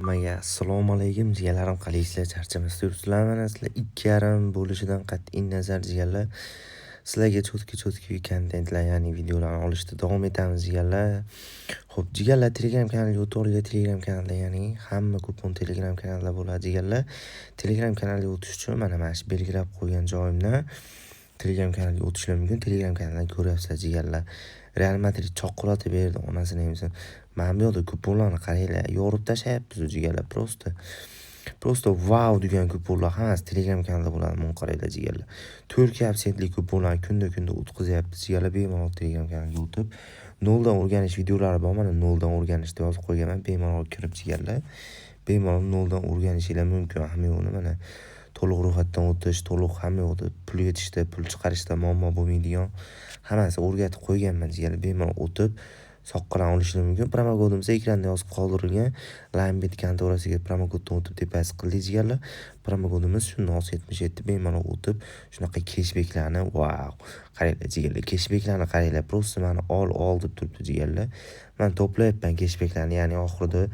Hammaga assalomu alaykum, jigarlarim, qalaysizlar, charchamasdan yuribsizlar? Mana sizlar 2:30 bo'lishidan qat'iy nazar, jigarlar, sizlarga чётки чётки kontentlar, ya'ni videolarni olishda davom etamiz, jigarlar. Ho'p, jigarlar, Telegram kanaliga o'tib olinglar. Telegram kanalda, ya'ni hamma kupon Telegram kanalida bo'ladi, jigarlar. Telegram kanaliga o'tish uchun mana shu belgilab qo'ygan joyimdan Telegram kanaliga o'tishlar mumkin. Telegram kanalidan ko'ryapsizlar, jigarlar. Real Madrid cho'qqilatib berdi, onasini emsin. Mana bu yoqda kuponlarni qaranglar, yorib tashlayapmiz, jigarlar. Просто, просто vau degan kuponlar hammasi Telegram kanalida bo'ladi. Buni qaranglar, jigarlar. 4 koeffitsiyentli kuponlarni kunda kunda o'tkazyapmiz, jigarlar. Bemalol Telegram kanaliga o'tib, noldan o'rganish videolari bor. Mana, noldan o'rganish deb yozib qo'yganman. Bemalol kirib, jigarlar, bemalol noldan o'rganishinglar mumkin. Hamma yo'qni, mana, to'liq ro'yxatdan o'tish, to'liq hamma yoqda pul yetishda, pul chiqarishda muammo bo'lmaydigan hammasi o'rgatib qo'yganman, jigarlar. Bemalol o'tib, soqqalarni olishinglar mumkin. Promokodimiz ekranda yozib qoldirilgan. Linebet kontorasiga promokoddan o'tib depozit qildik, jigarlar. Promokodimiz shu 077. Bemalol o'tib, shunaqa keshbeklarni, vau, qaranglar, jigarlar, keshbeklarni qaranglar. Просто mani ol, ol deb turibdi, jigarlar. Man to'playapman keshbeklarni, ya'ni oxirida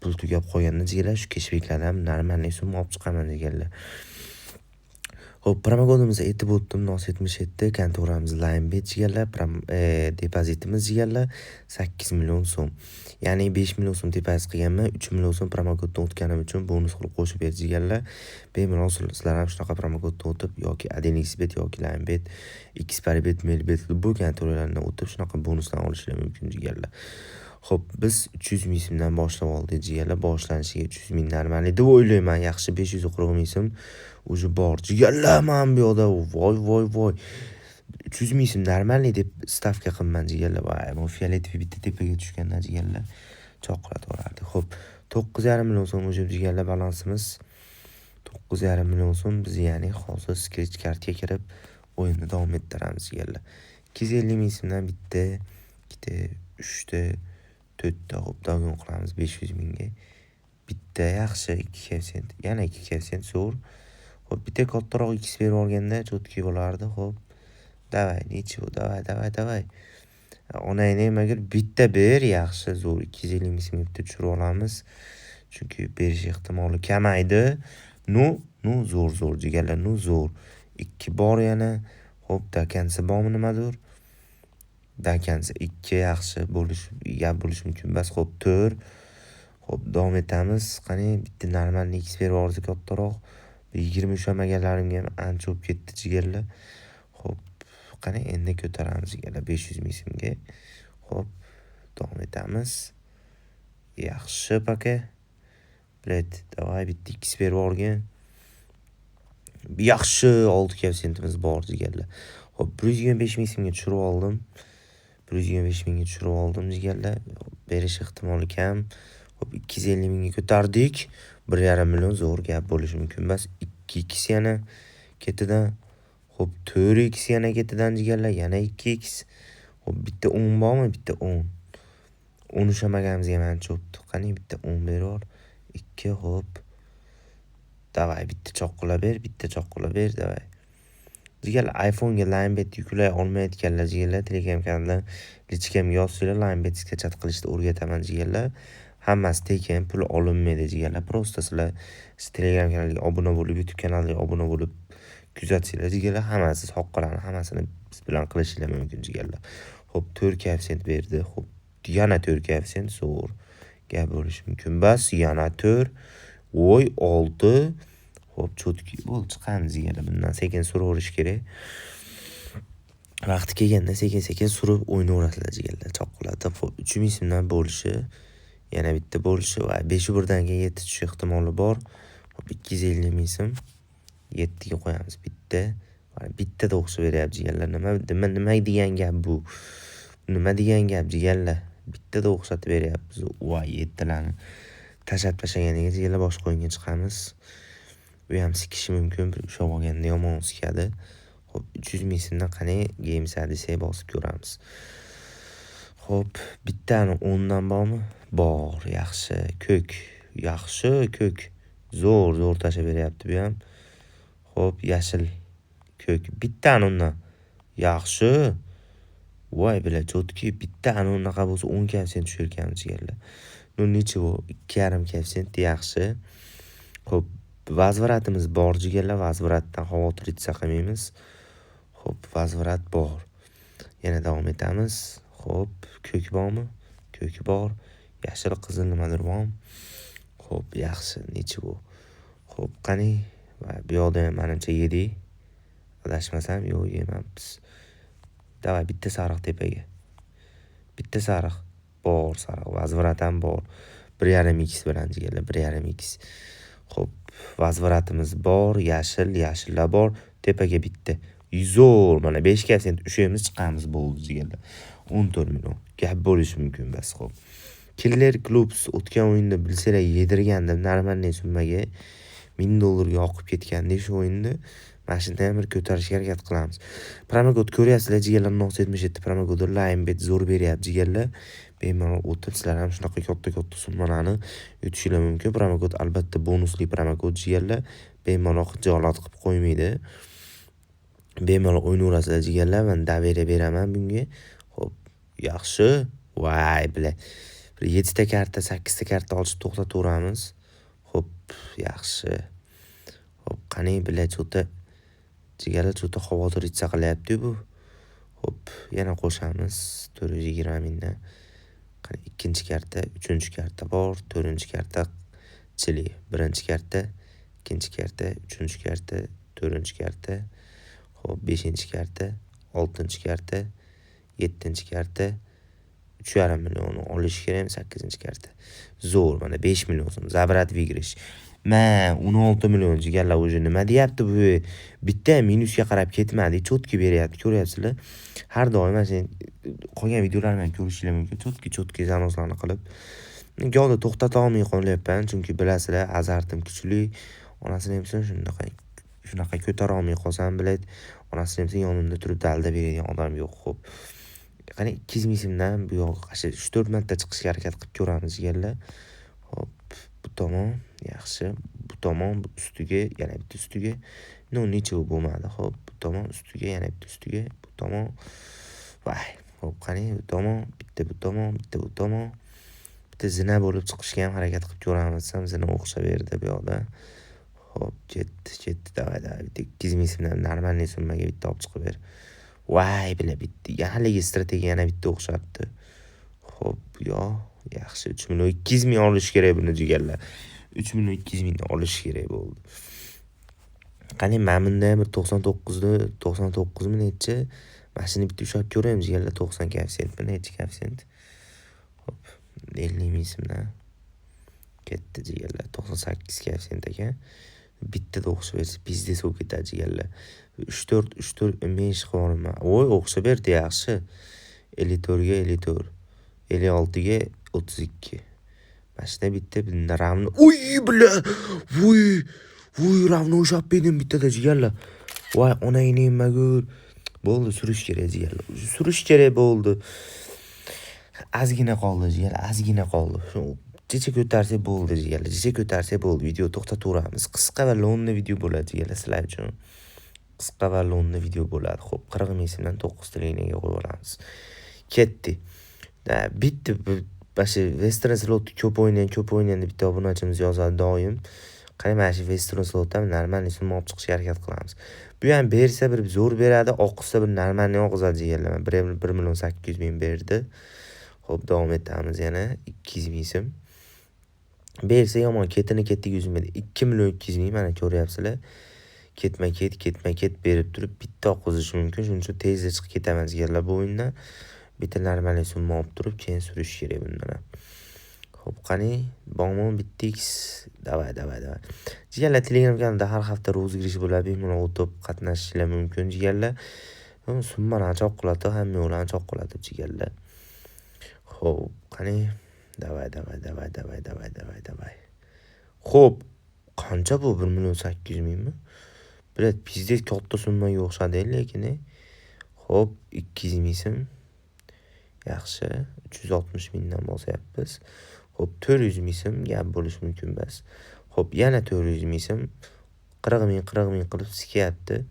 pul tugab qolganda, jigarlar, shu keshbeklardan нормальный summa olib chiqaman, jigarlar. Ho'p, promokodimizni aytib o'tdim, 077, kontoramiz Linebet, jigarlar, depozitimiz, jigarlar, 8 million so'm. Ya'ni 5 million so'm depozit qilganman, 3 million so'm promokoddan o'tganim uchun bonus qilib qo'shib berdi, jigarlar. Bemalol sizlar ham shunaqa promokoddan o'tib yoki 1xBet yoki Linebet, Xparibet, Melbet, bu kontoralardan o'tib shunaqa bonuslarni olishinglar mumkin, jigarlar. Xo'p, biz 300 ming so'mdan boshlab oldik, jigarlar. Boshlanishiga 300 ming нормальный deb o'ylayman. Yaxshi, 540 ming so'm уже bor. Jigarlar, mana bu yoqda voy, voy, voy. 300 ming so'm нормальный deb stavka qilman, jigarlar. Voy, bu фиолетовый bitta tepaga tushganda, jigarlar, choqqilatib yuborardik. Xo'p, 9,5 million so'm уже, jigarlar, balansimiz 9,5 million so'm. Biz, ya'ni, hozir scratch kartga kirib o'yinni davom ettiramiz, jigarlar. 250 ming so'mdan bitta, ikkita, uchta, to'rtta. Xo'p, догон qilamiz 500 mingga. Bitta yaxshi, ikki koeffitsient, yana ikki koeffitsient, zo'r. Xo'p, bitta kattaroq x berib olganda чётки bo'lardi. Xo'p, давай, ничего, давай, давай, давай. Onangni emagur, bitta ber, yaxshi, zo'r, 250 ming so'mga bitta tushirib olamiz. Chunki berish ehtimoli kamaydi. Ну, ну, zo'r, zo'r, jigarlar, ну, zo'r. Ikki bor yana. Xo'p, до конца bormi nimadir? До конца ikki, yaxshi bo'lish, gap bo'lishi mumkin emas. Xo'p, to'rt. Xo'p, davom etamiz. Qani, bitta нормальный x berib yuborsa kattaroq. 20 ushlamaganlarimga ham ancha bo'lib ketdi, jigarlar. Xo'p, qani, endi ko'taramiz, jigarlar, 500 ming so'mga. Xo'p, davom etamiz. Yaxshi, пока. Блядь, давай, bitta x berib yuborgin. Yaxshi, 6 koeffitsiyentimiz bor, jigarlar. Xo'p, 125 ming so'mga tushirib oldim. 125 mingga tushirib oldim, jigarlar. Berish ehtimoli kam. Xo'p, 250 mingga ko'tardik. 1,5 million, zo'r, gap bo'lishi mumkin emas. 2x yana ketidan. Xo'p, 4x yana ketidan, jigarlar, yana 2x. Xo'p, bitta 10 bormi? Bitta 10. 10 ushlamaganimizga ham ancha bo'pti. Qani, bitta 10 berib yubor. 2, xo'p. Давай, bitta choqqilab ber, bitta choqqilab ber, давай. Jigarlar, iPhone'ga Linebet yuklay olmayotganlar, jigarlar, Telegram kanalidan личка mga yozsanglar, Linebet скачать qilishni o'rgataman, jigarlar. Hammasi tekin, pul olinmaydi, jigarlar. Просто sizlar Telegram kanaliga obuna bo'lib, YouTube kanaliga obuna bo'lib kuzatsanglar, jigarlar, hammasi soqqalarni hammasini biz bilan qilishinglar mumkin, jigarlar. Xo'p, 4 koeffitsient berdi. Xo'p, yana 4 koeffitsient, zo'r. Gap bo'lishi mumkin emas. Yana 4. Voy, 6. Xo'p, чётки bo'ldi, chiqamiz yana. Bundan sekin suraverish kerak. Vaqti kelganda sekin-sekin surib o'ynayverasizlar, jigarlar, choqqilatib. Xo'p, 3000 so'mdan bo'lishi, yana bitta bo'lishi va 5 birdan keyin 7 tushish ehtimoli bor. Xo'p, 250 ming so'm 7 ga qo'yamiz bitta. Mana, bittada o'xshab beryapti, jigarlar. Nima nima nima degan gap bu? Nima degan gap, jigarlar? Bittada o'xshatib beryapmiz. Voy, yettilarni tashlab tashlaganiga, jigarlar, boshqa o'yinga chiqamiz. U ham sikishi mumkin, bir ushlab olganda yomon sikadi. Xo'p, 300 ming so'mdan qani Games desak bosib ko'ramiz. Xo'p, bittani 10 dan bormi? Bor, yaxshi. Ko'k, yaxshi, ko'k. Zo'r, zo'r tashlab beryapti bu ham. Xo'p, yashil, ko'k. Bittani undan. Yaxshi. Voy, бля, чётки, bitta ana unaqa bo'lsa 10 koeffitsient tushar ekan, jigarlar. Ну ничего, 2,5 koeffitsient yaxshi. Xo'p, возврат imiz bor, jigarlar, возврат dan xavotirиться qilmaymiz. Xo'p, возврат bor. Yana davom etamiz. Xo'p, ko'k bormi? Ko'k bor. Yashil, qizil nimadir bormi? Xo'p, yaxshi, ничего. Xo'p, qani? Va bu yoqda ham manimcha yedik. Adashmasam, yo'q, yemabmiz. Давай, bitta sariq tepaga. Bitta sariq. Bor sariq, возврат ham bor. 1,5 x bilan, jigarlar, 1,5 x. Xo'p, возврат imiz bor, yashil, yashillar bor. Tepaga bitta. Zo'r, mana 5 koeffitsient ushlaymiz, chiqamiz, bo'ldi, jigarlar. 14 million. Gap bo'lishi mumkin bas, xo'p. Killer Clubs o'tgan o'yinda bilsanglar yedirgandim нормальный summaga. 1000 dollarga oqib ketganda shu o'yinda. Mana shunda ham bir ko'tarishga harakat qilamiz. Promokod ko'ryapsizlar, jigarlar, 0.77 promokodi Linebet zo'r beryapti, jigarlar. Bemalol o'tib sizlar ham shunaqa katta-katta summalarni yutishinglar mumkin. Promokod albatta bonusli promokod, jigarlar. Bemalol hijolat qilib qo'ymaydi. Bemalol o'ynayverasizlar, jigarlar. Men доверие beraman bunga. Xo'p, yaxshi. Voy, бля. Bir 7 ta karta, 8 ta karta ochib to'xtataveramiz. Xo'p, yaxshi. Xo'p, qani, бля, что-то jigarlar, что-то xavotirиться qilyapti bu. Xo'p, yana qo'shamiz 420 mingdan. Qani, ikkinchi karta, uchinchi karta bor, to'rtinchi karta chili. Birinchi karta, ikkinchi karta, uchinchi karta, to'rtinchi karta. Xo'p, beshinchi karta, oltinchi karta, yettinchi karta. 3,5 millionni olish kerak, sakkizinchi karta. Zo'r, mana 5 million so'm. Забрать выигрыш. Ma, 16 million, jigarlar, уже nima deyapti bu? Bitta ham minusga qarab ketmadi, чётко beryapti, ko'ryapsizlar. Har doim mana shu qolgan videolarimni ham ko'rishinglar mumkin. Чётко чётко занос larni qilib. Gohida to'xtata olmay qolyapman, chunki bilasizlar, azartim kuchli. Onasini emsin, shunaqa shunaqa ko'tara olmay qolsam, блядь, onasini emsin, yonimda turib dalda beradigan odam yo'q. Xo'p. Qani, 200 ming so'mdan bu yoqqa 3-4 marta chiqishga harakat qilib ko'ramiz, jigarlar. Xo'p, bu tomon yaxshi, bu tomon ustiga, yana bitta ustiga. Ну, ничего bo'lmadi. Xo'p, bu tomon ustiga, yana bitta ustiga, bu tomon. Voy, xo'p, qani, bu tomon, bitta bu tomon, bitta bu tomon. Bitta zina bo'lib chiqishga ham harakat qilib ko'ramiz desam, zina o'xshaverdi bu yoqda. Xo'p, ketdi, ketdi. Давай, давай, bitta 200 ming so'mdan нормальный summaga bitta olib chiqib ber. Voy, бля, bitta haligi strategiya yana bitta o'xshabdi. Xo'p, yo, yaxshi, 3 million 200 ming olish kerak buni, jigarlar. 3 million 200 mingni olish kerak bo'ldi. Qani, mana bunda ham bir 99 ni, 99 mi nechi? Mana shuni bitta ushlab ko'raymi, jigarlar, 90 koeffitsiyentmi, nechi koeffitsient? Xo'p, 50 ming so'mdan ketdi, jigarlar. 98 koeffitsient ekan. Bittada o'xshab bersa, пиздец bo'lib ketadi, jigarlar. 3 4 3 4 5 qilib. Voy, o'xshab berdi, yaxshi. 54 ga 54. 56 ga 32. Mana shunda bitta равно. Uy, бля! Voy! Voy, равно ushlab berdim bittada, jigarlar. Voy, onangni magur. Bo'ldi, surish kerak, jigarlar. Surish kerak bo'ldi. Ozgina qoldi, jigarlar, ozgina qoldi. Shu jicha ko'tarsak bo'ldi, jigarlar. Jicha ko'tarsak bo'ldi. Video to'xtataveramiz. Qisqa va lo'nli video bo'ladi, jigarlar, sizlar uchun. Qisqa va lo'nli video bo'ladi. Xo'p, 40 ming so'mdan 9 ta liniyaga qo'yib olamiz. Ketdi. Bitta mana shu Western slotni ko'p o'ynang, ko'p o'ynang deb bitta obunachimiz yozadi doim. Qani, mana shu Western slotdan нормальный summa olib chiqishga harakat qilamiz. Bu ham bersa bir zo'r beradi, oqizsa bir нормальный oqizadi, jigarlar. 1 million 800 ming berdi. Xo'p, davom etamiz yana 200 ming so'm. Bersa yomon, ketini ketdigi uzmaydi. 2 million 200 ming, mana ko'ryapsizlar. Ketma-ket, ketma-ket berib turib bitta oqizishi mumkin. Shuning uchun tezda chiqib ketaman, jigarlar, bu o'yindan. Bitta нормальный summa olib turib, keyin surish kerak bundan ham. Xo'p, qani, bormi bitta x? Давай, давай, давай. Jigarlar, Telegram kanalida har hafta розыгрыш bo'ladi. Bemalol o'tib qatnashishinglar mumkin, jigarlar. Summalarni choqqilatib, hamma yo'llarni choqqilatib, jigarlar. Xo'p, qani. Давай, давай, давай, давай, давай, давай, давай. Xo'p, qancha bu? 1 million 800 mingmi? Блядь, пиздец katta summaga o'xshadi lekin. Xo'p, 200 ming so'm. Yaxshi, 360 mingdan bosyapmiz. Xo'p, 400 ming so'm gap bo'lishi mumkin emas. Xo'p, yana 400 ming so'm. 40 ming, 40 ming qilib sikyapti.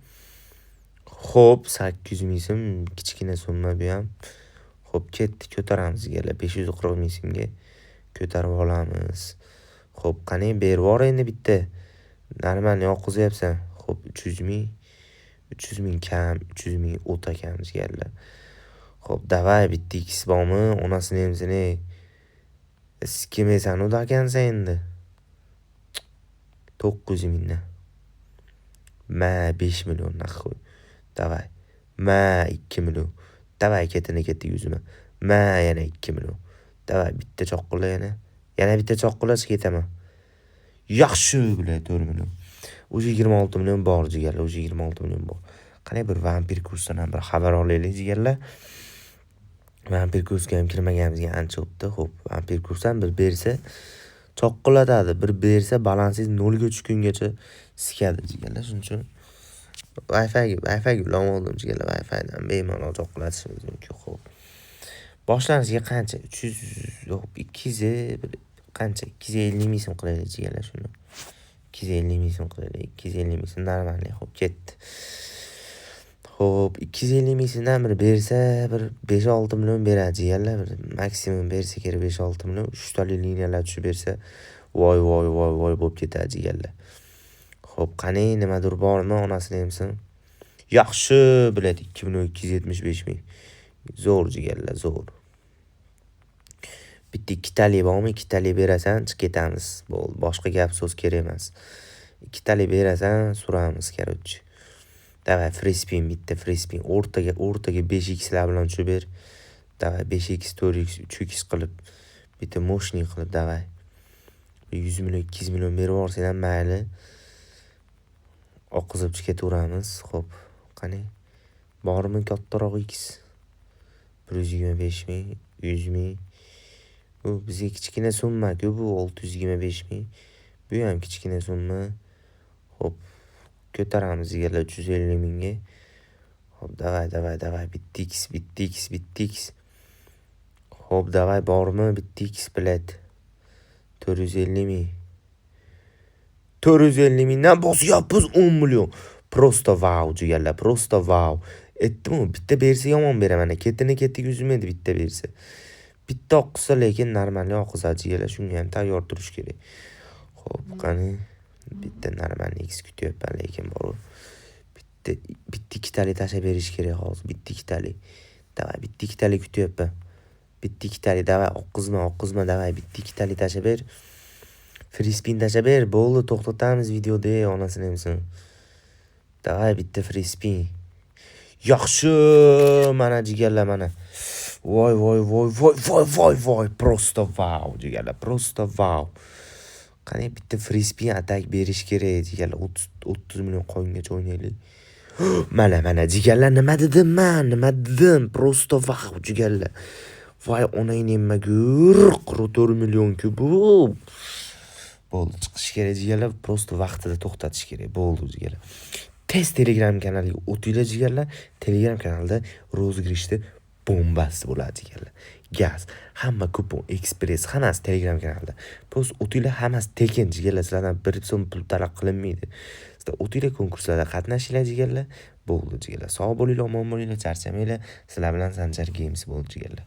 Xo'p, 800 ming so'm kichkina summa bu ham. Xo'p, ketdi, ko'taramiz, jigarlar. 540 ming so'mga Ko'tarib olamiz. Xo'p, qani berib yubor endi bitta. Нормально yoqizyapsan. Xo'p, 300 ming. 300 ming kam, 300 ming o'ta kam jigarlar. Xo'p, давай bitta x bormi? Onasini emsini. Sikmaysan u dakansan endi. 900 mingdan. Ma 5 million нахуй. Давай. Ma 2 million. Давай ketini ketdi yuzima. Ma yana 2 million. Давай bitta choqqula yana. Yana bitta choqqula ketaman. Yaxshi, блядь, 4 million. Уже 26 million bor jigarlar, уже 26 million bor. Qanday bir vampir kursdan ham bir xabar olaylik jigarlar. Vampir kursga ham kirmaganimizga ancha o'tdi. Xo'p, vampir kurs ham bir bersa choqqilatadi, bir bersa balansingiz nolga tushgungacha sikadi jigarlar. Shuning uchun Wi-Fi ulanib oldim jigarlar, Wi-Fidan bemalol choqqilatishimiz mumkin. Xo'p. Boshlanishiga qancha? 300 yo'q, 200 bir qancha? 250 ming so'm qilaylik jigarlar shuni. 250 ming so'm qilaylik. 250 ming so'm нормальный. Xo'p, ketdi. Xo'p, 250 ming so'mdan bir bersa, bir 5-6 million beradi jigarlar. Bir maksimum bersa kerak 5-6 million. 3 tali liniyalar tushib bersa, voy voy voy voy bo'lib ketadi jigarlar. Xo'p, qani nimadir bormi, onasini emsin. Yaxshi, блядь, 2 million 275 ming. Zo'r jigarlar, zo'r. Bitta ikkitali bormi? Ikkitali berasan, chiqib ketamiz. Bo'ldi, boshqa gap so'z kerak emas. Ikkitali berasan, suramiz, короче. Давай, free spin, bitta free spin. O'rtaga, o'rtaga 5x lar bilan tushib ber. Давай 5x, 4x, 3x qilib, bitta мощный qilib, давай. 100 million, 200 million berib yuborsang ham mayli. Oqizib chiqib ketaveramiz. Xo'p, qani? Bormi kattaroq x? 125 ming, 100 ming. Bu bizga kichkina summa-ku bu 625 ming. Bu ham kichkina summa. Xo'p, ko'taramiz jigarlar 350 mingga. Xo'p, давай, давай, давай, bitta x, bitta x, bitta x. Xo'p, давай bormi bitta x, блядь. 450 ming. 450 mingdan bosyapmiz 10 million. Просто vau jigarlar, просто vau. Aytdim-ku, bitta bersa yomon beraman. Ketini ketiga uzmaydi bitta bersa. Bitta oqizsa lekin нормальный oqizadi jigarlar. Shunga ham tayyor turish kerak. Xo'p, qani bitta нормальный x kutyapman lekin bor. Bitta bitta ikkitali tashlab berish kerak hozir. Bitta ikkitali. Давай, bitta ikkitali kutyapman. Bitta ikkitali, давай, oqizma, oqizma, давай, bitta ikkitali tashlab ber. Free spin tashlab ber. Bo'ldi, to'xtatamiz videoda, onasini emsin. Давай bitta free spin. Yaxshi, mana jigarlar, mana. Voy voy voy voy voy voy voy, просто vau jigarlar, просто vau. Qani bitta free spin atak berish kerak jigarlar. 30 30 million qolgungacha o'ynaylik. Mana, mana jigarlar, nima dedim man? Nima dedim? Просто vau jigarlar. Voy onangni emagur, 44 million-ku bu. Bo'ldi, chiqish kerak jigarlar, просто vaqtida to'xtatish kerak. Bo'ldi jigarlar. Tez Telegram kanaliga o'tinglar jigarlar. Telegram kanalida розыгрыш ni bombasi bo'ladi jigarlar. Gaz, hamma kupon, ekspress, hammasi Telegram kanalida. Просто o'tinglar, hammasi tekin jigarlar. Sizlardan bir so'm pul talab qilinmaydi. Sizlar o'tinglar, konkurslarda qatnashinglar jigarlar. Bo'ldi jigarlar. Sog' bo'linglar, omon bo'linglar, charchamanglar. Sizlar bilan Sanjar Games bo'ldi jigarlar.